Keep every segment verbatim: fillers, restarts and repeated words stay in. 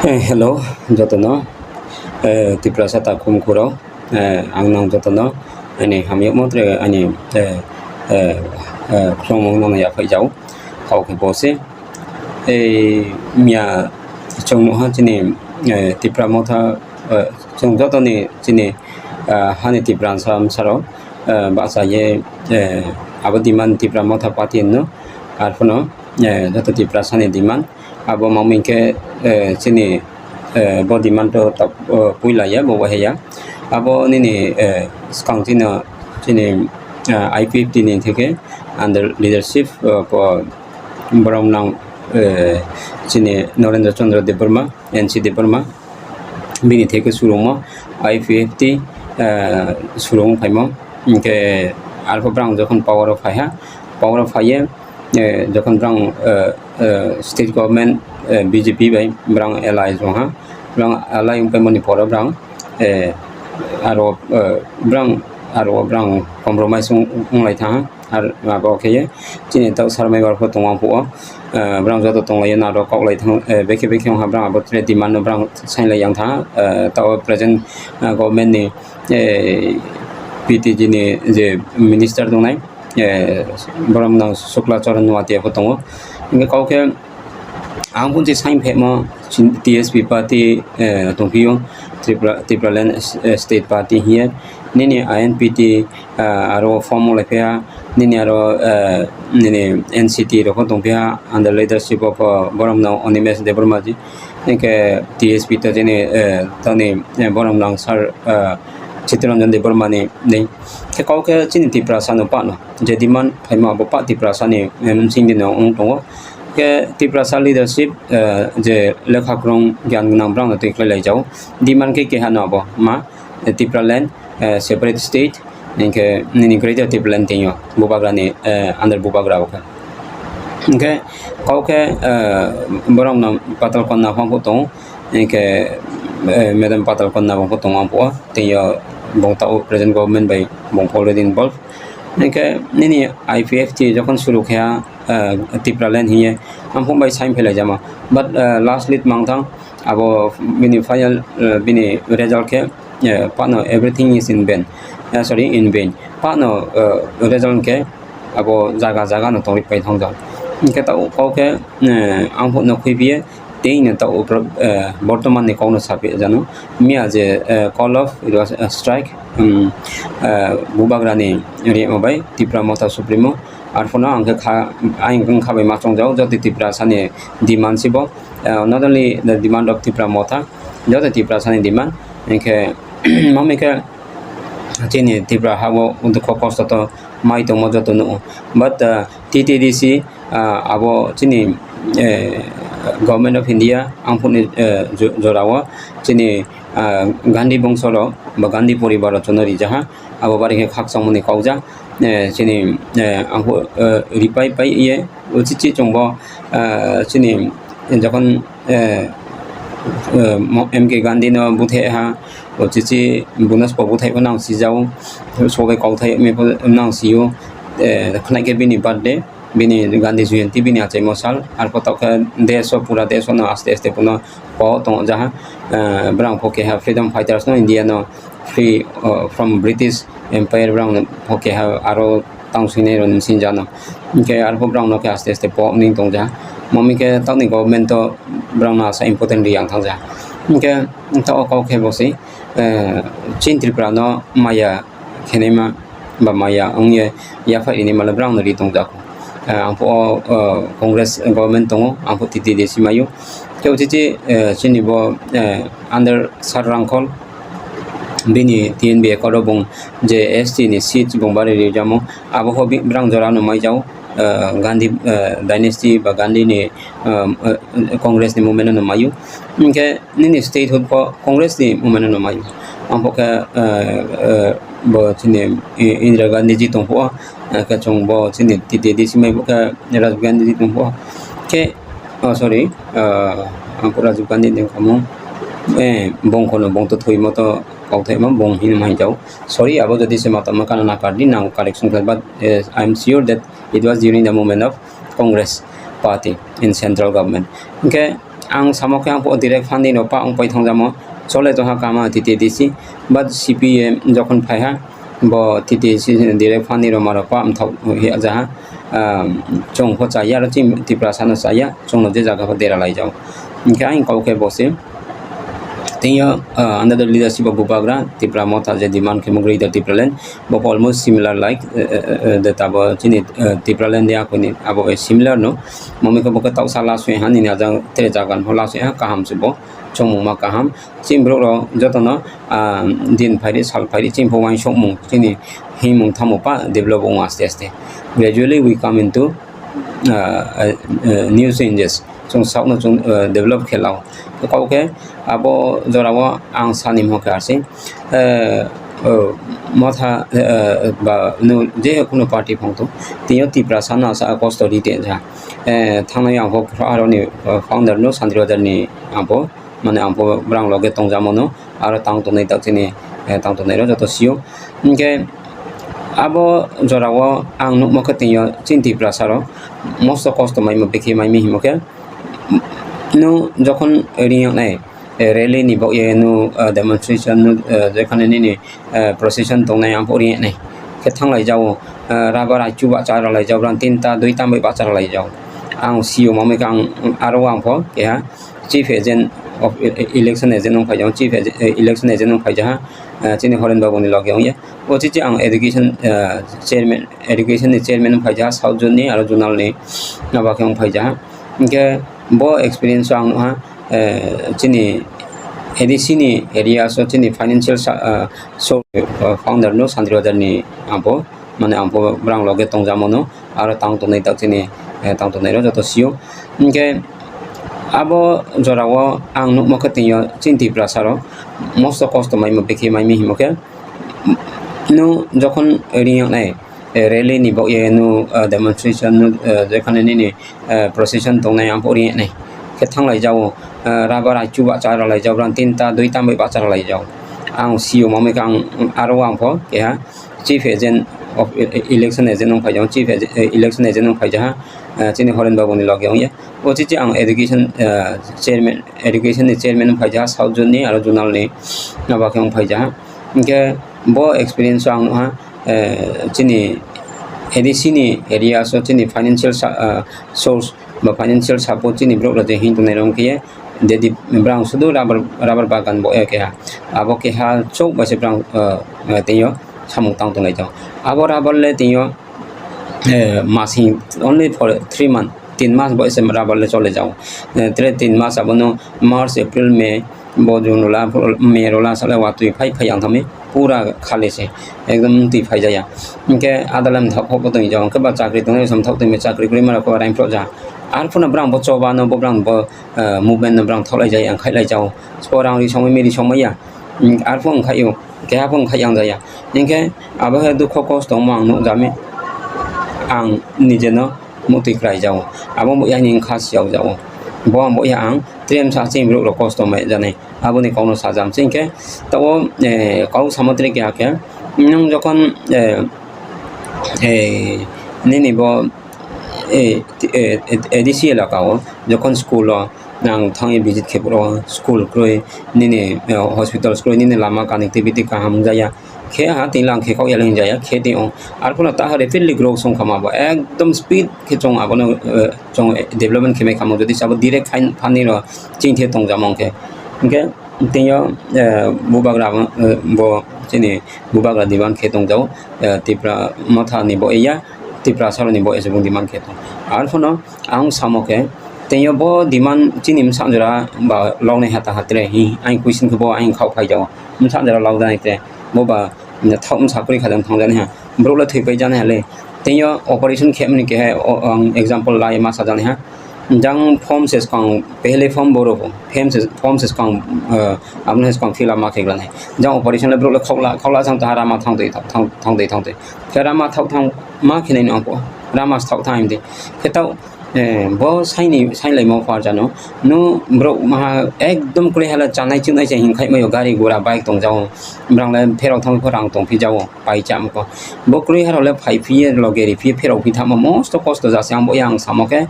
Eh, hello, jotono, eh, Tiprasa takhum khuro, eh, ang nang jotono, ani hamyakmo tere ani, eh, eh, eh, khulumung nang yaphai jau, kau khe bo se, eh, miya chwng nukha chini, eh, Tipra motha, eh, chwng jotoni chini, eh, hani Tipra msa msarok, eh, bahcha ye, eh, abo demand Tipra motha party no, arphuno, eh, joto Tiprasani demand, abo mamwi khe, eh, chini, eh, bo demand to tok, eh, puila ya, bo wahya ya. Abo nini, eh, swkang chini, chini, eh, I P F T ni theke under leadership, eh, bo-, borok nang, eh, chini Narendra Chandra Debbarma, N C Debbarma, bini theke surungmo I P F T, eh, surung phaimo. Hinkhe arphuh brang jokhon power o phaiha, power o phaiye, eh, jokhon brang, eh, eh, state government, eh, B J P bai brang alliance wngha, brang alliance wngpaimani poro brang, eh, aro, eh, brang, aro brang compromise wng-, wnglaitha. Ar abo khe chini tauk sarmai bar pho tongo ang phuo, eh, brang joto tonglaio naro koklai thang, eh, bekhe bekhe wngha brang abo tre demand no brang sainlai yang tha, eh, tao present, eh, government ni, eh, P T G ni je minister tongnai, eh, borok no Sukla Charan Noatia pho tongo. Hinkhe kok khe ang phunsi saing phaimo T S P party, eh, tongphio Tripura, Tipraland, eh, State Party hiye. Nini I N P T, ah, aro form wng lai phiya, nini aro, ah, nini N C T rok tong phiya under leadership of, ah, borok no Animesh Debbarma ji, hinkhe T S P to jini, eh, tani, eh, borok no sir, ah, Chittaranjan Debbarma ni, ni. Khe kok khe chini Tiprasa no pano je demand phaima abo pa Tiprasa ni, eh, msing dino wng tongo. Khe Tiprasa leadership, eh, je lekha kwrwng gyan gwnang brang no twi khlai lai jao. Demand khe keha no abo ma, eh, Tipraland, eh, separate state, hinkhe nini Greater Tipraland tengyo, Bubagrani, eh, under Bubagra o khe. Hinkhe kok khe, eh, borok no Patal Konna phang pho tongo, hinkhe, eh, Madam Patal Konna bo pho tongo ang pho, tengyo bong tao present government bai bong pho already involved. Hinkhe nini I P F T jokhon suru khe, eh, Tipraland hiye, ang pho bai sign phelaijama. But, eh, last lead mangthang, abo bini final, eh, bini result khe, eh, pano everything is in vain. Eh, sorry, in vain. Pano, eh, result khe abo jaga jaga no tongri pai thang jao. Hinkhe tao kok khe, eh, ang pho no khwi biye tei no tao upro, eh, bortoman ni kok no sapi jano. Miya je, eh, call of, it was a strike, um, eh, Bubagrani rimo bai Tipra Motha Supremo. Arphuno ang khe kha, ang wngkha bai ma chongjao, joto Tiprasani demand sibo, eh, not only the demand of Tipra Motha, joto Tiprasani demand, hinkhe, mamwi khe chini Tipra hao dukho kosto to mai tongmo joto nugo. But, eh, T T D C, ah, abo chini, eh, Government of India, ang phone, eh, jo-, jorao chini, ah, Gandhi bongso rok ba Gandhi poribar rok chono rijaha, abo bari khe khakchangmani kaujak. Eh, chini, eh, ang pho, eh, ripai pai ye, uchichi chwngbo, eh, chini jokhon, eh, eh, mo-, M K Gandhi no buthe ha, uchichi bunosbo buthaimo nang sijao, sobai kauthai me nang sio, eh, khwnai khe bini birthday, bini Gandhi Jayanti, bini achaimo sal, arpho tokhe desh o, pura desh o no aste aste bono po tong jaha, eh, brang pho keha freedom fighters no India no free, uh, from British Empire, brang no pho keha aro tang swinai rok ni sinjano. Hinkhe arpho brang no khe aste aste po wngwi tong jaha. Mami khe tamni government to brang no asa important riyang thang jaha. Hinkhe ta o kok khe bo se, eh, chini Tripura no maya khenaima ba maya wngya yaphai rini mala brang no ri tong jaha. Eh, ang pho, eh, Congress government tongo, ang pho T T D C mayo. Khe uchichi, eh, chini bo, eh, under Sir Rangkhol, bini T N V accord o bung je S T ni seat bung bari rijamo, abo ho bi-, brang jora no mai jao, eh, Gandhi, eh, dynasty ba Gandhi ni, eh, eh, Congress ni movement no mayo. Hinkhe nini statehood pho Congress ni movement no mayo. Ang pho khe, eh, eh, bo chini I-, Indira Gandhi ji tong pho, eh, khe chwng bo chini T T D C mai bo khe Rajiv Gandhi ji tong pho. Khe Oh, sorry. Ah, ang pura Rajiv Gandhi ni wngkha mung. Eh, bongkhono bongto thwimo to kauthai ma bong hino ma hinjao. Sorry, abo jodi se matama kana na kardi nang correction khlai, but, eh, I am sure that it was during the movement of Congress party in central government. Hinkhe Ang samo khe ang po direct funding rok pa ang pai thang jamo. Chole to ha kama T T D C, but C P M jokhon phai ha, bo T T D C direct funding rok ma rok pa ang thok hi ja ha. Um, chwng pho chaya aro chini Tiprasa no chaya, chwng no je jaga pho dera lai jao. Hingkhe ang kok khe bo se. Tei yo, uh, under the leadership of Bubagra, Tipra Motha je demand khe mo Greater Tipraland, bo almost similar like, uh, uh, uh, the tabo chini, uh, Tipraland ya kuni abo similar no. Mami ko bo ke tau sala sui han ni ajang tere jagan ho la sui ha kaham se bo. Chwng mung ma kaham. Chini borok rok joto no, ah, din phaidi, sal phaidi, chini pho uansuk mung, chini himung tamo pa develop wngo aste aste. Gradually we come into, ah, ah, ah, new changes. Chwng sakno chwng, ah, develop khe lao. Kok khe abo jorao ang sani mo khe arsi. Eh, oh, Motha, eh, ba no je kuno party phang to. Tini Tiprasa no asa kosto rite ja. Eh, thangnai ang kok aroni, eh, founder no Santri Bazar ni ang bo. Mane ang bo brang loge tong jamo no, aro tang tongnai tak chini, eh, tang tongnai rok joto sio. Hingkhe abo jorao ang nukmo khe tini yo chini Tiprasa rok mosto kosto maimo bekhe maimi himo khe, no jokhon ring yoknai, eh, rally ni bok ye no, eh, demonstration no, eh, jekhane nini, eh, procession tongnai ang bo ring yoknai khe thanglai jao, eh, rubber ai chuba cha rwlai jao, brang tinta duita bai bacha rwlai jao. Ang sio mamai khe ang aro ang pho keha chief agent of e-, e-, election agent wng phaijak, chief ag-, e-, election agent wng phaijak ha, ah, chini Horen Babu ni loge wngya. O chichi ang education, ah, chairman, education ni chairman wng phaijak ha, South Zone ni aro zonal ni abo khe wng phaijak ha. Hingkhe bo experience o ang nukha, eh, chini A D C ni area so chini financial sa-, ah, so, ah, founder no Santri Bazar ni abo. Mane ang bo brang loge tong jamo no, aro tang tongnai tak chini, eh, tang tongnai rok joto sio. Hingkhe abo jorao ang nukmo khe tini yo chini Tiprasa rok mosto kosto maimo bekhe maimi himo khe, no jokhon ring yoknai, eh, rally ni bok ye no, eh, demonstration no, eh, jekhane nini, eh, procession tongnai ang bo ring yoknai khe thanglai jao, eh, rubber ai chuba cha rwlai jao, brang tinta duita bai bacha rwlai jao. Ang sio mamai khe ang aro ang pho keha chief agent of e-, e-, election agent wng phaijak, chief ag-, e-, election agent wng phaijak ha, ah, chini Horen Babu ni loge wngya. O chichi ang education, ah, chairman, education ni chairman wng phaijak ha, South Zone ni aro zonal ni abo khe wng phaijak ha. Hingkhe bo experience o ang nukha, eh, chini A D C ni area so chini financial sa-, ah, source ba financial support chini borok rok je hin tongnai rok khe, dedi brang sudu rubber, rubber bagan bo ya keha. Abo keha chok bai se brang, eh, eh, tei yo samung tang tongnai jao. Abo rubber le tei yo, eh, masing only for three month, tin mas bo se rubber le chole jao. Eh, tre tin mas abono March, April, May, bo June rola, May rola sale watwi phai phai yang thami pura khali se, ekdom twi phai jaya. Hingke adalem thok hok bo tong jao, hingke ba chakri tongnai som thok twi chakri kwrwi mara ko rain pro ja. Ar phano brang bo choba no bo brang bo, eh, movement no brang tholai jaya, ang khai lai jao. Sporang ri songwi miri songmaya. Hing, ar phano khai yo, keha phano khai yang jaya. Hingke abo he dukho kosto mo ang nuk jami. Ang nije no mutwi kwlai jao. Abo bo yani wngkha siyok jao. Bo ang bo ya ang trem sa chini borok rok kosto mai jani. Aboni kokno sajam se hingke tabo, eh, kok samo tre keha khe nwng jokhon, eh, eh, nini bo, eh, eh, eh, A D C elaka o jokhon school o nang thangwi visit khe phuru school kwrwi nini, eh, hospital kwrwi nini lama connectivity kaham wng jaya. Khe ha tini lang khe kok yaleng jaya khe tini o. Arphano taha rapidly grow song kama bo ekdom speed khe chong abono, eh, chong development khe mai kamo jodi sabo direct fin-, funding ro ching khe tong jamong khe. Hingke tini o, eh, bubagra, eh, bo chini bubagra diban khe tong jao, eh, Tipra Motha ni bo iya, Tipra Salo ni bo esebong diban khe tong. Arphano ang samo khe tini o bo diman chini msa jora ba lognai hata hatre hi ang question khe bo ang khao phai jao. Msa jora logdai tre bo ba thok msa kwrwi kha jang thang jani ha. Borok le thwi pai jani ha le. Tei o operation khe mani kehe o, ang example lai ma sa jani ha. Jang form se swkang, pehle form borok, form se, form se swkang, eh, aboni swkang fill up ma khe glanai. Jang operation le borok le khokla, khokla jang ta rama thang twi, thang, thang twi, thang twi. Khe rama thok thang ma khe nai no ang po. Rama thok thang di. Khe tao Eh, bo saini, sailaimo pharjano. No, borok maha ekdom kwrwi hala chanai chunai se hinkhai mayo, gari gura bike tongjago. Borok le pherok thangwi pho rang tongphi jago, pai chamo ko. Bo kwrwi harok le phai phiye, loge ri phiye, pherok phi thangma mosto kosto jase. Ang bo yang samo khe,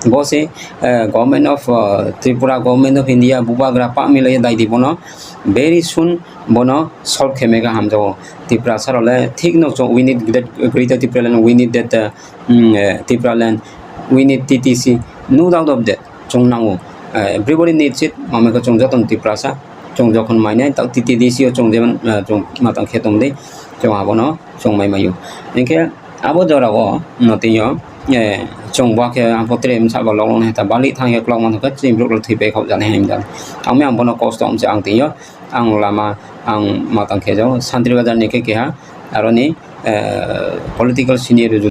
bo se, eh, Government of, eh, Tripura, Government of India, bubagra pa milai dai di bono. Very soon bono solve khe mega hamjago. Tiprasa rok le thik no chwng, we need that greater Tipraland, we need that, uh, mm, eh, Tipraland, we need T T C, no doubt of that, chwng nango. Eh, everybody needs it, mamai khe chwng joto no Tiprasa, chwng jokhon mainai, tak T T D C o chwng jemon, eh, chwng matang khe tong di, chwng abono chwng mai maio. Hinkhe abo jora o no twi o, eh, chwng bo khe ang pho tere msa bo lok lok nai ta bali thang khe klok manthonkhe chini borok rok thwi pai khok jani hai wngkha. Ang mi ang bono kosto wngse ang twi o. Ang lama, ang matang khe jago, Santri Bazar ni khe keha, aroni, eh, political scenario